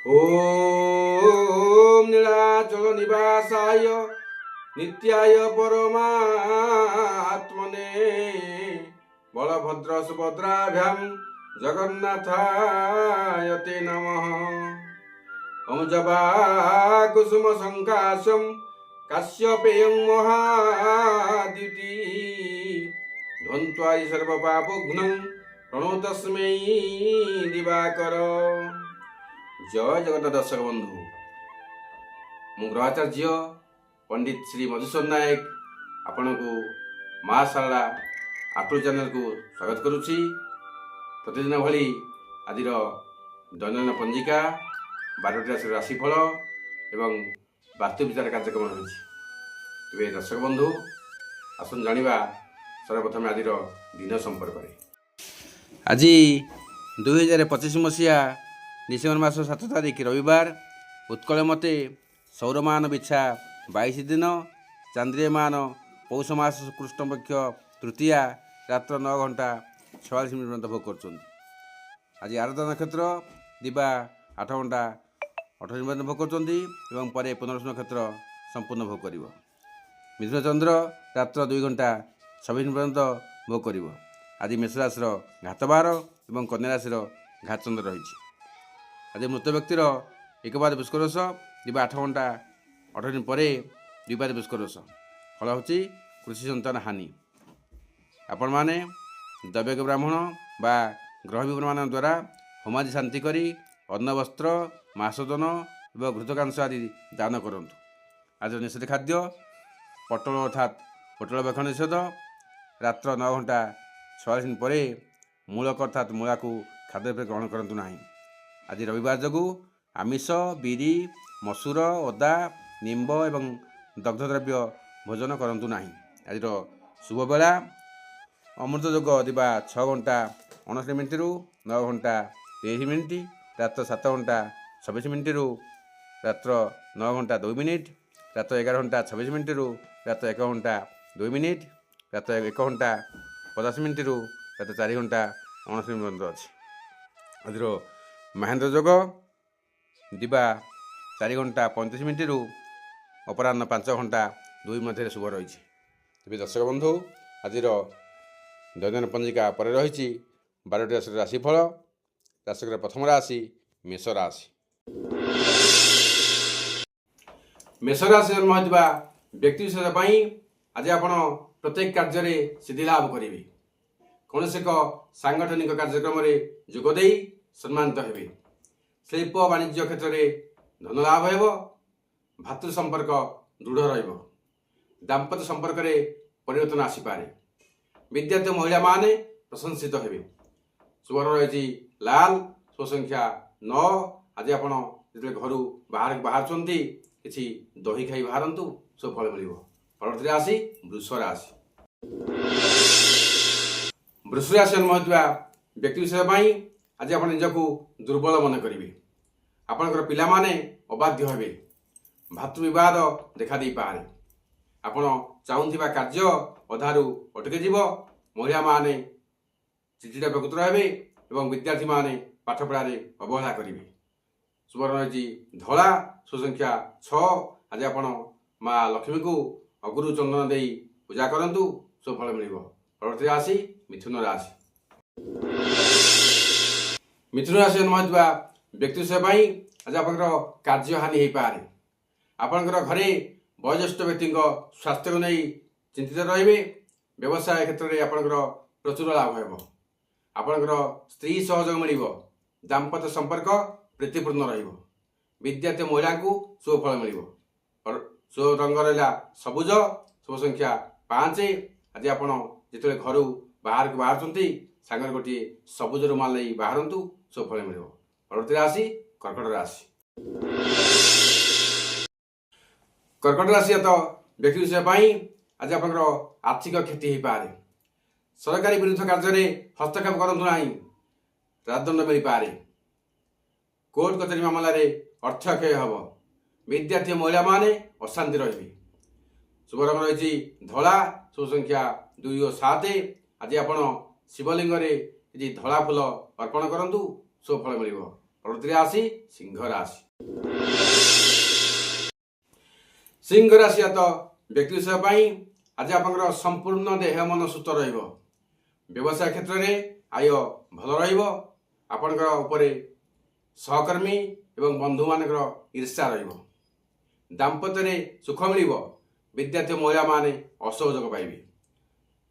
ଓମ୍ ନୀଳାଚଳ ନିବାସାୟ ନିତ୍ୟାୟ ପରମାତ୍ମନେ ବଳଭଦ୍ର ସୁଭଦ୍ରାଭ୍ୟାಂ ଜଗନ୍ନାଥାୟ ତେ ନମଃ। ଓମ୍ ଜବା କୁସୁମ ସଂକାଶಂ କାଶ୍ୟପେୟଂ ମହାଦ୍ୟୁତି ଧ୍ୱନ୍ତ୍ୱାରି ସର୍ବପାପଘ୍ନଂ ପ୍ରଣତସ୍ମୈ ଦିବାକର। ଜୟ ଜଗନ୍ନାଥ ଦର୍ଶକ ବନ୍ଧୁ, ମୁଁ ଗ୍ରହାଚାର୍ଯ୍ୟ ପଣ୍ଡିତ ଶ୍ରୀ ମଧୁସୂଦନ ନାୟକ ଆପଣଙ୍କୁ ମା ଶାରଳା ଆଷ୍ଟ୍ରୋ ଚ୍ୟାନେଲକୁ ସ୍ୱାଗତ କରୁଛି। ପ୍ରତିଦିନ ଭଳି ଆଜିର ଦୈନନ୍ଦିନ ପଞ୍ଜିକା, 12ଟି ରାଶିର ରାଶିଫଳ ଏବଂ ବାସ୍ତୁ ବିଚାର କାର୍ଯ୍ୟକ୍ରମ ରହିଛି। ତେବେ ଦର୍ଶକ ବନ୍ଧୁ, ଆସନ୍ତୁ ଜାଣିବା ସର୍ବପ୍ରଥମେ ଆଜିର ଦିନ ସମ୍ପର୍କରେ। ଆଜି 2025 ମସିହା ଡିସେମ୍ବର ମାସ 7 ତାରିଖ ରବିବାର। ଉତ୍କଳ ମତେ ସୌରମାନ ବିଛା 22 ଦିନ, ଚାନ୍ଦ୍ରିୟମାନ ପୌଷ ମାସ କୃଷ୍ଣପକ୍ଷ ତୃତୀୟା ରାତ୍ର 9 ଘଣ୍ଟା 46 ମିନିଟ୍ ପର୍ଯ୍ୟନ୍ତ ଭୋଗ କରୁଛନ୍ତି। ଆଜି ଆରଦ୍ରା ନକ୍ଷତ୍ର ଦିବା 8 ଘଣ୍ଟା 18 ମିନିଟ୍ ପର୍ଯ୍ୟନ୍ତ ଭୋଗ କରୁଛନ୍ତି ଏବଂ ପରେ ପୁନର୍ବସୁ ନକ୍ଷତ୍ର ସମ୍ପୂର୍ଣ୍ଣ ଭୋଗ କରିବ। ମିଥୁନ ଚନ୍ଦ୍ର ରାତ୍ର 2 ଘଣ୍ଟା 26 ମିନିଟ୍ ପର୍ଯ୍ୟନ୍ତ ଭୋଗ କରିବ। ଆଜି ମେଷ ରାଶିର ଘାତବାର ଏବଂ କନ୍ୟା ରାଶିର ଘାତଚନ୍ଦ୍ର ରହିଛି। ଆଜି ମୃତ ବ୍ୟକ୍ତିର ଏକପାଦ ପୁଷ୍କର ଦୋଷ, ଦିବା 8 ଘଣ୍ଟା 18 ମିନିଟ୍ ପରେ ଦ୍ୱିପାଦ ପୁଷ୍କର ଦୋଷ। ଫଳ ହେଉଛି କୃଷି ସନ୍ତାନ ହାନି। ଆପଣମାନେ ଦୈବଜ୍ଞ ବ୍ରାହ୍ମଣ ବା ଗ୍ରହ ବିବରମାନଙ୍କ ଦ୍ୱାରା ହୋମାଦି ଶାନ୍ତି କରି ଅନ୍ନ, ବସ୍ତ୍ର, ମାସଦାନ ଏବଂ ଘୃତକାଂଶ ଆଦି ଦାନ କରନ୍ତୁ। ଆଜିର ନିଷେଧ ଖାଦ୍ୟ ପୋଟଳ, ଅର୍ଥାତ୍ ପୋଟଳ ଭକ୍ଷଣ ନିଷେଧ। ରାତ୍ର 9 ଘଣ୍ଟା 46 ମିନିଟ୍ ପରେ ମୂଳକ, ଅର୍ଥାତ୍ ମୂଳାକୁ ଖାଦ୍ୟ ରୂପେ ଗ୍ରହଣ କରନ୍ତୁ ନାହିଁ। ଆଜି ରବିବାର ଯୋଗୁଁ ଆମିଷ, ବିରି, ମସୁର, ଅଦା, ନିମ୍ବ ଏବଂ ଦଗ୍ଧ ଦ୍ରବ୍ୟ ଭୋଜନ କରନ୍ତୁ ନାହିଁ। ଆଜିର ଶୁଭବେଳା ଅମୃତ ଯୋଗ ଦିବା 6 ଘଣ୍ଟା 59 ମିନିଟ୍ରୁ 9 ଘଣ୍ଟା 23 ମିନିଟ୍, ରାତ୍ର 7 ଘଣ୍ଟା 26 ମିନିଟ୍ରୁ ରାତ୍ର 9 ଘଣ୍ଟା 2 ମିନିଟ୍, ରାତ୍ର 11 ଘଣ୍ଟା 26 ମିନିଟ୍ରୁ ରାତ୍ର 1 ଘଣ୍ଟା 2 ମିନିଟ୍, ରାତ୍ର 1 ଘଣ୍ଟା 50 ମିନିଟ୍ରୁ ରାତ୍ର 4 ଘଣ୍ଟା 59 ମିନିଟ୍ ପର୍ଯ୍ୟନ୍ତ ଅଛି। ଆଜିର ମହେନ୍ଦ୍ର ଯୋଗ ଦିବା 4 ଘଣ୍ଟା 35 ମିନିଟ୍ରୁ ଅପରାହ୍ନ 5 ଘଣ୍ଟା 2 ମଧ୍ୟରେ ଶୁଭ ରହିଛି। ତେବେ ଦର୍ଶକ ବନ୍ଧୁ, ଆଜିର ଦୈନନ୍ଦିନ ପଞ୍ଜିକା ପରେ ରହିଛି 12ଟି ରାଶିର ରାଶିଫଳ। ରାଶିର ପ୍ରଥମ ରାଶି ମେଷ ରାଶି। ମେଷ ରାଶି ଜନ୍ମ ହୋଇଥିବା ବ୍ୟକ୍ତି ବିଶେଷ ପାଇଁ ଆଜି ଆପଣ ପ୍ରତ୍ୟେକ କାର୍ଯ୍ୟରେ ସିଦ୍ଧି ଲାଭ କରିବେ। କୌଣସି ଏକ ସାଙ୍ଗଠନିକ କାର୍ଯ୍ୟକ୍ରମରେ ଯୋଗ ଦେଇ ସମ୍ମାନିତ ହେବେ। ଶିଳ୍ପ ବାଣିଜ୍ୟ କ୍ଷେତ୍ରରେ ଧନ ଲାଭ ହେବ। ଭାତୃ ସମ୍ପର୍କ ଦୃଢ଼ ରହିବ। ଦାମ୍ପତ୍ୟ ସମ୍ପର୍କରେ ପରିବର୍ତ୍ତନ ଆସିପାରେ। ବିଦ୍ୟାର୍ଥୀ ମହିଳାମାନେ ପ୍ରଶଂସିତ ହେବେ। ଶୁଭ ରହିଛି ଲାଲ, ଶୁଭ ସଂଖ୍ୟା 9। ଆଜି ଆପଣ ଯେତେବେଳେ ଘରୁ ବାହାରକୁ ବାହାରୁଛନ୍ତି, କିଛି ଦହି ଖାଇ ବାହାରନ୍ତୁ, ସବୁ ଫଳ ମିଳିବ। ପରବର୍ତ୍ତୀ ରାଶି ବୃଷ ରାଶି। ବୃଷ ରାଶି ଜନ୍ମ ହୋଇଥିବା ବ୍ୟକ୍ତି ବିଶେଷ ପାଇଁ ଆଜି ଆପଣ ନିଜକୁ ଦୁର୍ବଳ ମନେ କରିବେ। ଆପଣଙ୍କର ପିଲାମାନେ ଅବାଧ୍ୟ ହେବେ। ଭାତୃବିବାଦ ଦେଖା ଦେଇପାରେ। ଆପଣ ଚାହୁଁଥିବା କାର୍ଯ୍ୟ ଅଧାରୁ ଅଟକି ଯିବ। ମହିଳାମାନେ ଚିଡ଼ିଚିଡ଼ା ପ୍ରକୃତିର ହେବେ ଏବଂ ବିଦ୍ୟାର୍ଥୀମାନେ ପାଠପଢ଼ାରେ ଅବହେଳା କରିବେ। ଶୁଭ ରହିଛି ଧଳା, ଶୁଭ ସଂଖ୍ୟା 6। ଆଜି ଆପଣ ମା ଲକ୍ଷ୍ମୀଙ୍କୁ ଅଗୁରୁ ଚନ୍ଦନ ଦେଇ ପୂଜା କରନ୍ତୁ, ସବୁ ଫଳ ମିଳିବ। ପରବର୍ତ୍ତୀ ରାଶି ମିଥୁନ ରାଶି। ମିଥୁନ ରାଶି ଜନ୍ମ ହୋଇଥିବା ବ୍ୟକ୍ତି ବିଶେଷ ପାଇଁ ଆଜି ଆପଣଙ୍କର କାର୍ଯ୍ୟ ହାନି ହେଇପାରେ। ଆପଣଙ୍କର ଘରେ ବୟୋଜ୍ୟେଷ୍ଠ ବ୍ୟକ୍ତିଙ୍କ ସ୍ୱାସ୍ଥ୍ୟକୁ ନେଇ ଚିନ୍ତିତ ରହିବେ। ବ୍ୟବସାୟ କ୍ଷେତ୍ରରେ ଆପଣଙ୍କର ପ୍ରଚୁର ଲାଭ ହେବ। ଆପଣଙ୍କର ସ୍ତ୍ରୀ ସହଯୋଗ ମିଳିବ। ଦାମ୍ପତ୍ୟ ସମ୍ପର୍କ ପ୍ରୀତିପୂର୍ଣ୍ଣ ରହିବ। ବିଦ୍ୟାର୍ଥୀ ମହିଳାଙ୍କୁ ଶୁଭ ଫଳ ମିଳିବ। ଶୁଭ ରଙ୍ଗ ରହିଲା ସବୁଜ, ଶୁଭ ସଂଖ୍ୟା 5। ଆଜି ଆପଣ ଯେତେବେଳେ ଘରୁ ବାହାରକୁ ବାହାରୁଛନ୍ତି, ସାଙ୍ଗରେ ଗୋଟିଏ ସବୁଜ ରୁମାଲ ନେଇ ବାହାରନ୍ତୁ, ଶୁଭ ଫଳ ମିଳିବ। ପରବର୍ତ୍ତୀ ରାଶି କର୍କଟ ରାଶି। କର୍କଟ ରାଶି ତ ବ୍ୟକ୍ତି ବିଶେଷ ପାଇଁ ଆଜି ଆପଣଙ୍କର ଆର୍ଥିକ କ୍ଷତି ହେଇପାରେ। ସରକାରୀ ବିରୁଦ୍ଧ କାର୍ଯ୍ୟରେ ହସ୍ତକ୍ଷେପ କରନ୍ତୁ ନାହିଁ, ରାଜଦଣ୍ଡ ମିଳିପାରେ। କୋର୍ଟ କଚେରୀ ମାମଲାରେ ଅର୍ଥ କ୍ଷୟ ହେବ। ବିଦ୍ୟାର୍ଥୀ ମହିଳାମାନେ ଅଶାନ୍ତି ରହିବେ। ଶୁଭ ରଙ୍ଗ ରହିଛି ଧଳା, ଶୁଭ ସଂଖ୍ୟା 2 ଓ 7। ଆଜି ଆପଣ ଶିବଲିଙ୍ଗରେ କିଛି ଧଳା ଫୁଲ ଅର୍ପଣ କରନ୍ତୁ, ଶୁଭ ଫଳ ମିଳିବ। ପରବର୍ତ୍ତୀ ରାଶି ସିଂହ ରାଶି। ସିଂହ ରାଶି ଜାତ ବ୍ୟକ୍ତି ବିଷୟ ପାଇଁ ଆଜି ଆପଣଙ୍କର ସମ୍ପୂର୍ଣ୍ଣ ଦେହ ମନ ସୁସ୍ଥ ରହିବ। ବ୍ୟବସାୟ କ୍ଷେତ୍ରରେ ଆୟ ଭଲ ରହିବ। ଆପଣଙ୍କର ଉପରେ ସହକର୍ମୀ ଏବଂ ବନ୍ଧୁମାନଙ୍କର ଈର୍ଷା ରହିବ। ଦାମ୍ପତ୍ୟରେ ସୁଖ ମିଳିବ। ବିଦ୍ୟାର୍ଥୀ ମହିଳାମାନେ ଅସହଯୋଗ ପାଇବେ।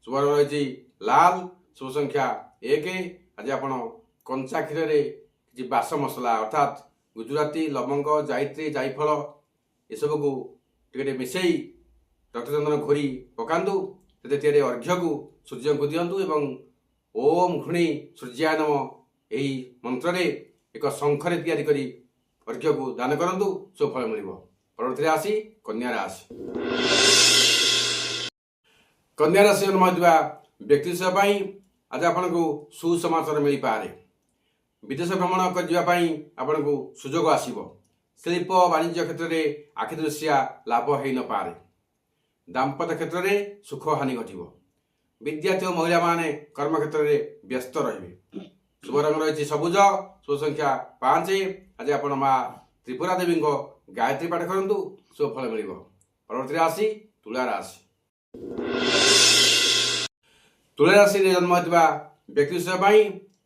ଶୁଭ ରଙ୍ଗ ରହିଛି ଲାଲ, ଶୁଭ ସଂଖ୍ୟା 1। ଆଜି ଆପଣ କଞ୍ଚା କ୍ଷୀରରେ କିଛି ବାସ ମସଲା, ଅର୍ଥାତ୍ ଗୁଜୁରାତି, ଲବଙ୍ଗ, ଜାଇତ୍ରୀ, ଜାଇଫଳ ଏସବୁକୁ ଟିକେ ଟିକେ ମିଶାଇ ରକ୍ତଚନ୍ଦନ ଘୋରି ପକାନ୍ତୁ। ସେଥିରେ ତିଆରି ଅର୍ଘ୍ୟକୁ ସୂର୍ଯ୍ୟଙ୍କୁ ଦିଅନ୍ତୁ ଏବଂ ଓମ୍ ଘୃଣୀ ସୂର୍ଯ୍ୟାୟ ନମ ଏହି ମନ୍ତ୍ରରେ ଏକ ଶଙ୍ଖରେ ତିଆରି କରି ଅର୍ଘ୍ୟକୁ ଦାନ କରନ୍ତୁ, ସୁଫଳ ମିଳିବ। ପରବର୍ତ୍ତୀ ରାଶି କନ୍ୟା ରାଶି। କନ୍ୟା ରାଶି ଜନ୍ମ ହୋଇଥିବା ବ୍ୟକ୍ତି ବିଷୟ ପାଇଁ ଆଜି ଆପଣଙ୍କୁ ସୁସମାଚାର ମିଳିପାରେ। ବିଦେଶ ଭ୍ରମଣ ଯିବା ପାଇଁ ଆପଣଙ୍କୁ ସୁଯୋଗ ଆସିବ। ଶିଳ୍ପ ବାଣିଜ୍ୟ କ୍ଷେତ୍ରରେ ଆଖିଦୃଶିଆ ଲାଭ ହୋଇନପାରେ। ଦାମ୍ପତ୍ୟ କ୍ଷେତ୍ରରେ ସୁଖ ହାନି ଘଟିବ। ବିଦ୍ୟାର୍ଥୀ ଓ ମହିଳାମାନେ କର୍ମକ୍ଷେତ୍ରରେ ବ୍ୟସ୍ତ ରହିବେ। ଶୁଭ ରଙ୍ଗ ରହିଛି ସବୁଜ, ଶୁଭ ସଂଖ୍ୟା 5। ଆଜି ଆପଣ ମା ତ୍ରିପୁରା ଦେବୀଙ୍କ ଗାୟତ୍ରୀ ପାଠ କରନ୍ତୁ, ଶୁଭ ଫଳ ମିଳିବ। ପରବର୍ତ୍ତୀ ରାଶି ତୁଳା ରାଶି। ତୁଳା ରାଶିରେ ଜନ୍ମ ହୋଇଥିବା ବ୍ୟକ୍ତି ବିଷୟ ପାଇଁ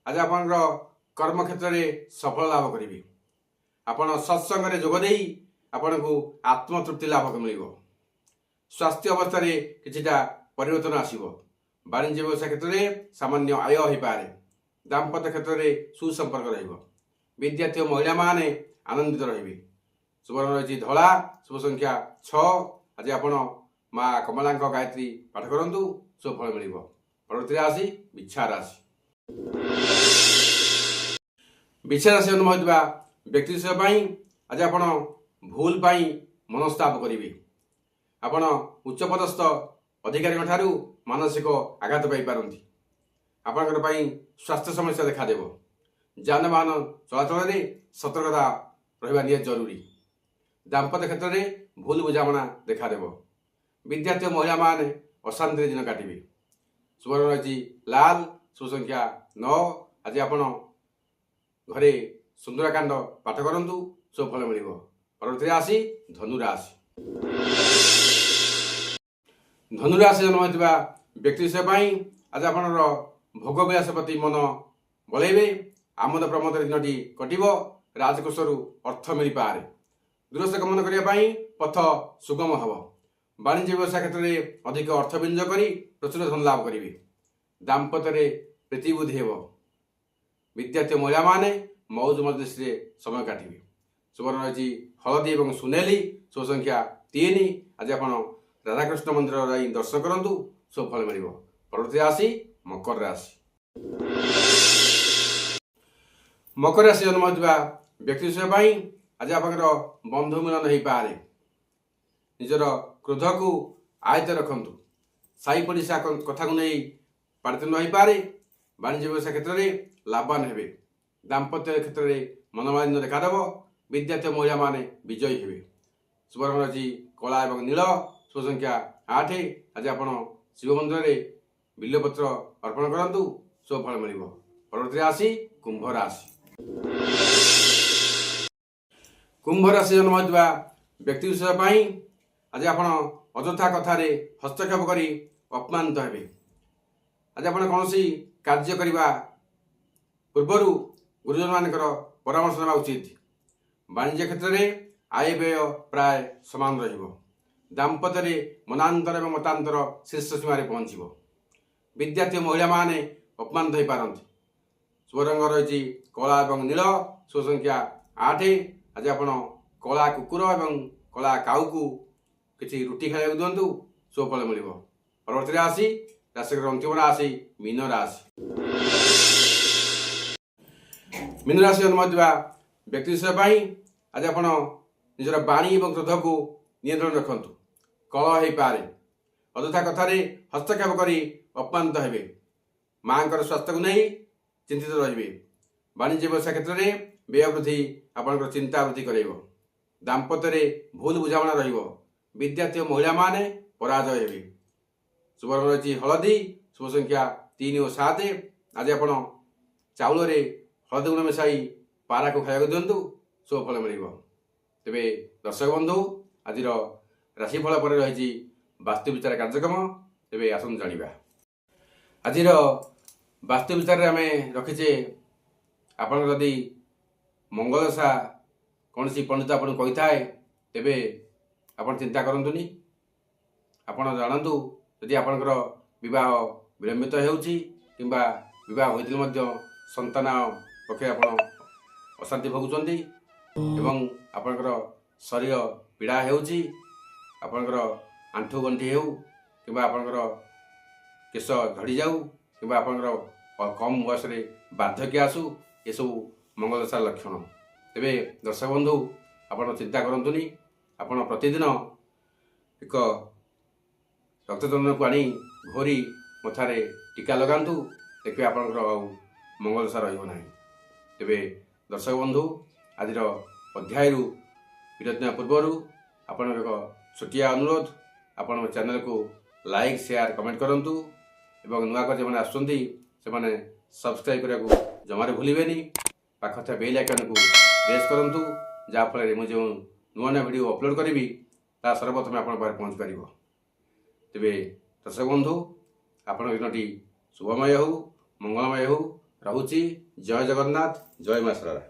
ଆଜି ଆପଣଙ୍କର କର୍ମକ୍ଷେତ୍ରରେ ସଫଳ ଲାଭ କରିବେ। ଆପଣ ସତ୍ସଙ୍ଗରେ ଯୋଗ ଦେଇ ଆପଣଙ୍କୁ ଆତ୍ମତୃପ୍ତି ଲାଭ ମିଳିବ। ସ୍ୱାସ୍ଥ୍ୟ ଅବସ୍ଥାରେ କିଛିଟା ପରିବର୍ତ୍ତନ ଆସିବ। ବାଣିଜ୍ୟ ବ୍ୟବସାୟ କ୍ଷେତ୍ରରେ ସାମାନ୍ୟ ଆୟ ହୋଇପାରେ। ଦାମ୍ପତ୍ୟ କ୍ଷେତ୍ରରେ ସୁସମ୍ପର୍କ ରହିବ। ବିଦ୍ୟାର୍ଥୀ ଓ ମହିଳାମାନେ ଆନନ୍ଦିତ ରହିବେ। ଶୁଭ ରଙ୍ଗ ରହିଛି ଧଳା, ଶୁଭ ସଂଖ୍ୟା 6। ଆଜି ଆପଣ ମା କମଳାଙ୍କ ଗାୟତ୍ରୀ ପାଠ କରନ୍ତୁ, ଶୁଭ ଫଳ ମିଳିବ। ପରବର୍ତ୍ତୀ ରାଶି ବିଛା ରାଶି। ବିଛା ରାଶି ଜନ୍ମ ହୋଇଥିବା ବ୍ୟକ୍ତି ବିଷୟ ପାଇଁ ଆଜି ଆପଣ ଭୁଲ ପାଇଁ ମନସ୍ତାପ କରିବେ। ଆପଣ ଉଚ୍ଚପଦସ୍ଥ ଅଧିକାରୀଙ୍କ ଠାରୁ ମାନସିକ ଆଘାତ ପାଇପାରନ୍ତି। ଆପଣଙ୍କର ପାଇଁ ସ୍ୱାସ୍ଥ୍ୟ ସମସ୍ୟା ଦେଖାଦେବ। ଯାନବାହନ ଚଳାଚଳରେ ସତର୍କତା ରହିବା ନିହାତି ଜରୁରୀ। ଦାମ୍ପତ୍ୟ କ୍ଷେତ୍ରରେ ଭୁଲ ବୁଝାମଣା ଦେଖାଦେବ। ବିଦ୍ୟାର୍ଥୀ ଓ ମହିଳାମାନେ ଅଶାନ୍ତିରେ ଦିନ କାଟିବେ। ଶୁଭ ରଙ୍ଗ ରହିଛି ଲାଲ, ଶୁଭ ସଂଖ୍ୟା 9। ଆଜି ଆପଣ ଘରେ ସୁନ୍ଦରାକାଣ୍ଡ ପାଠ କରନ୍ତୁ, ଶୁଭ ଫଳ ମିଳିବ। ପରବର୍ତ୍ତୀ ରାଶି ଧନୁ ରାଶି। ଧନୁରାଶି ଜନ୍ମ ହୋଇଥିବା ବ୍ୟକ୍ତି ବିଷୟ ପାଇଁ ଆଜି ଆପଣଙ୍କର ଭୋଗ ବିଳାସ ପ୍ରତି ମନ ବଳେଇବେ। ଆମୋଦ ପ୍ରମୋଦରେ ଦିନଟି କଟିବ। ରାଜକୋଷରୁ ଅର୍ଥ ମିଳିପାରେ। ଦୂରସ୍ଥ ଗମନ କରିବା ପାଇଁ ପଥ ସୁଗମ ହେବ। ବାଣିଜ୍ୟ ବ୍ୟବସାୟ କ୍ଷେତ୍ରରେ ଅଧିକ ଅର୍ଥ ବିନିଯୋଗ କରି ପ୍ରଚୁର ଧନ ଲାଭ କରିବେ। ଦାମ୍ପତ୍ୟରେ ପ୍ରୀତିବୃଦ୍ଧି ହେବ। ବିଦ୍ୟାର୍ଥୀ ଓ ମହିଳାମାନେ ମଉଜ ମଜଲିସରେ ସମୟ କାଟିବେ। ଶୁଭ ରଙ୍ଗ ରହିଛି ହଳଦୀ ଏବଂ ସୁନେଲି, ଶୁଭ ସଂଖ୍ୟା 3। ଆଜି ଆପଣ ରାଧାକୃଷ୍ଣ ମନ୍ଦିର ଯାଇ ଦର୍ଶନ କରନ୍ତୁ, ଶୁଭ ଫଳ ମିଳିବ। ପରବର୍ତ୍ତୀ ରାଶି ମକର ରାଶି। ମକର ରାଶି ଜନ୍ମ ହୋଇଥିବା ବ୍ୟକ୍ତି ବିଷୟ ପାଇଁ ଆଜି ଆପଣଙ୍କର ବନ୍ଧୁ ମିଳନ ହୋଇପାରେ। ନିଜର କ୍ରୋଧକୁ ଆୟତ୍ତ ରଖନ୍ତୁ। ସାହି ପଡ଼ିଶା କଥାକୁ ନେଇ ପାଟିତୁଣ୍ଡ ହୋଇପାରେ। ବାଣିଜ୍ୟ ବ୍ୟବସାୟ କ୍ଷେତ୍ରରେ ଲାଭବାନ ହେବେ। ଦାମ୍ପତ୍ୟ କ୍ଷେତ୍ରରେ ମନୋମାଳିନ୍ୟ ଦେଖାଦେବ। ବିଦ୍ୟାର୍ଥୀ ଓ ମହିଳାମାନେ ବିଜୟୀ ହେବେ। ଶୁଭ ରଙ୍ଗ ରହିଛି କଳା ଏବଂ ନୀଳ, ଶୁଭ ସଂଖ୍ୟା 8। ଆଜି ଆପଣ ଶିବ ମନ୍ଦିରରେ ବିଲ୍ୱପତ୍ର ଅର୍ପଣ କରନ୍ତୁ, ଶୁଭ ଫଳ ମିଳିବ। ପରବର୍ତ୍ତୀ ରାଶି କୁମ୍ଭ ରାଶି। କୁମ୍ଭ ରାଶି ଜନ୍ମ ହୋଇଥିବା ବ୍ୟକ୍ତି ବିଷୟ ପାଇଁ ଆଜି ଆପଣ ଅଯଥା କଥାରେ ହସ୍ତକ୍ଷେପ କରି ଅପମାନିତ ହେବେ। ଆଜି ଆପଣ କୌଣସି କାର୍ଯ୍ୟ କରିବା ପୂର୍ବରୁ ଗୁରୁଜନମାନଙ୍କର ପରାମର୍ଶ ନେବା ଉଚିତ। ବାଣିଜ୍ୟ କ୍ଷେତ୍ରରେ ଆୟ ବ୍ୟୟ ପ୍ରାୟ ସମାନ ରହିବ। ଦାମ୍ପତ୍ୟରେ ମନାନ୍ତର ଏବଂ ମତାନ୍ତର ଶୀର୍ଷ ସୀମାରେ ପହଞ୍ଚିବ। ବିଦ୍ୟାର୍ଥୀ ଓ ମହିଳାମାନେ ଅପମାନିତ ହୋଇପାରନ୍ତି। ଶୁଭ ରଙ୍ଗ ରହିଛି କଳା ଏବଂ ନୀଳ, ଶୁଭ ସଂଖ୍ୟା 8। ଆଜି ଆପଣ କଳା କୁକୁର ଏବଂ କଳା କାଉକୁ କିଛି ରୁଟି ଖାଇବାକୁ ଦିଅନ୍ତୁ, ଶୁଭ ଫଳ ମିଳିବ। ପରବର୍ତ୍ତୀ ରାଶି ରାଶିର ଅନ୍ତିମ ରାଶି ମୀନ ରାଶି। ମୀନ ରାଶି ଜନ୍ମ ହୋଇଥିବା ବ୍ୟକ୍ତି ବିଷୟ ପାଇଁ ଆଜି ଆପଣ ନିଜର ବାଣୀ ଏବଂ କ୍ରୋଧକୁ ନିୟନ୍ତ୍ରଣ ରଖନ୍ତୁ। କଳହ ହୋଇପାରେ। ଅଯଥା କଥାରେ ହସ୍ତକ୍ଷେପ କରି ଅପମାନିତ ହେବେ। ମାଙ୍କର ସ୍ୱାସ୍ଥ୍ୟକୁ ନେଇ ଚିନ୍ତିତ ରହିବେ। ବାଣିଜ୍ୟ ବ୍ୟବସାୟ କ୍ଷେତ୍ରରେ ବ୍ୟୟ ବୃଦ୍ଧି ଆପଣଙ୍କର ଚିନ୍ତା ବୃଦ୍ଧି କରାଇବ। ଦାମ୍ପତ୍ୟରେ ଭୁଲ ବୁଝାମଣା ରହିବ। ବିଦ୍ୟାର୍ଥୀ ଓ ମହିଳାମାନେ ପରାଜୟ ହେବେ। ଶୁଭ ରଙ୍ଗ ରହିଛି ହଳଦୀ, ଶୁଭ ସଂଖ୍ୟା 3 ଓ 7। ଆଜି ଆପଣ ଚାଉଳରେ ହଳଦୀ ଗୁଣ୍ଡ ମିଶାଇ ପାରାକୁ ଖାଇବାକୁ ଦିଅନ୍ତୁ, ଶୁଭ ଫଳ ମିଳିବ। ତେବେ ଦର୍ଶକ ବନ୍ଧୁ, ଆଜିର ରାଶିଫଳ ପରେ ରହିଛି ବାସ୍ତୁ ବିଚାର କାର୍ଯ୍ୟକ୍ରମ। ତେବେ ଆସନ୍ତୁ ଜାଣିବା, ଆଜିର ବାସ୍ତୁ ବିଚାରରେ ଆମେ ରଖିଛେ, ଆପଣଙ୍କର ଯଦି ମଙ୍ଗଳଦଶା କୌଣସି ପଣ୍ଡିତ ଆପଣଙ୍କୁ କହିଥାଏ, ତେବେ ଆପଣ ଚିନ୍ତା କରନ୍ତୁନି। ଆପଣ ଜାଣନ୍ତୁ, ଯଦି ଆପଣଙ୍କର ବିବାହ ବିଳମ୍ବିତ ହେଉଛି କିମ୍ବା ବିବାହ ହୋଇଥିଲେ ମଧ୍ୟ ସନ୍ତାନ ପକ୍ଷେ ଆପଣ ଅଶାନ୍ତି ଭୋଗୁଛନ୍ତି ଏବଂ ଆପଣଙ୍କର ଶରୀର ପୀଡ଼ା ହେଉଛି, ଆପଣଙ୍କର ଆଣ୍ଠୁ ଗଣ୍ଠି ହେଉ କିମ୍ବା ଆପଣଙ୍କର କେଶ ଝଡ଼ିଯାଉ କିମ୍ବା ଆପଣଙ୍କର କମ୍ ବୟସରେ ବାର୍ଦ୍ଧକ୍ୟ ଆସୁ, ଏସବୁ ମଙ୍ଗଳଦଶାର ଲକ୍ଷଣ। ତେବେ ଦର୍ଶକ ବନ୍ଧୁ, ଆପଣ ଚିନ୍ତା କରନ୍ତୁନି। ଆପଣ ପ୍ରତିଦିନ ଏକ ରକ୍ତଚନ୍ଦନକୁ ଆଣି ଘୋରି ମଥାରେ ଟୀକା ଲଗାନ୍ତୁ, ଦେଖିବେ ଆପଣଙ୍କର ଆଉ ମଙ୍ଗଳଦଶା ରହିବ ନାହିଁ। ତେବେ ଦର୍ଶକ ବନ୍ଧୁ, ଆଜିର ଅଧ୍ୟାୟରୁ ବିରତି ନେବା ପୂର୍ବରୁ ଆପଣଙ୍କର ଏକ ଛୋଟିଆ ଅନୁରୋଧ, ଆପଣ ଚ୍ୟାନେଲକୁ ଲାଇକ୍, ସେୟାର, କମେଣ୍ଟ କରନ୍ତୁ ଏବଂ ନୂଆ କରି ଯେଉଁମାନେ ଆସୁଛନ୍ତି ସେମାନେ ସବସ୍କ୍ରାଇବ୍ କରିବାକୁ ଜମାରୁ ଭୁଲିବେନି। ପାଖ ଥିବା ବେଲ୍ ଆଇକନ୍କୁ ପ୍ରେସ୍ କରନ୍ତୁ, ଯାହାଫଳରେ ମୁଁ ଯେଉଁ ନୂଆ ନୂଆ ଭିଡ଼ିଓ ଅପଲୋଡ଼ କରିବି ତାହା ସର୍ବପ୍ରଥମେ ଆପଣଙ୍କ ପାଖରେ ପହଞ୍ଚି ପାରିବ। ତେବେ ଦର୍ଶକ ବନ୍ଧୁ, ଆପଣଙ୍କ ଦିନଟି ଶୁଭମୟ ହେଉ, ମଙ୍ଗଳମୟ ହେଉ। ରହୁଛି। ଜୟ ଜଗନ୍ନାଥ, ଜୟ ମା ଶାରଳା।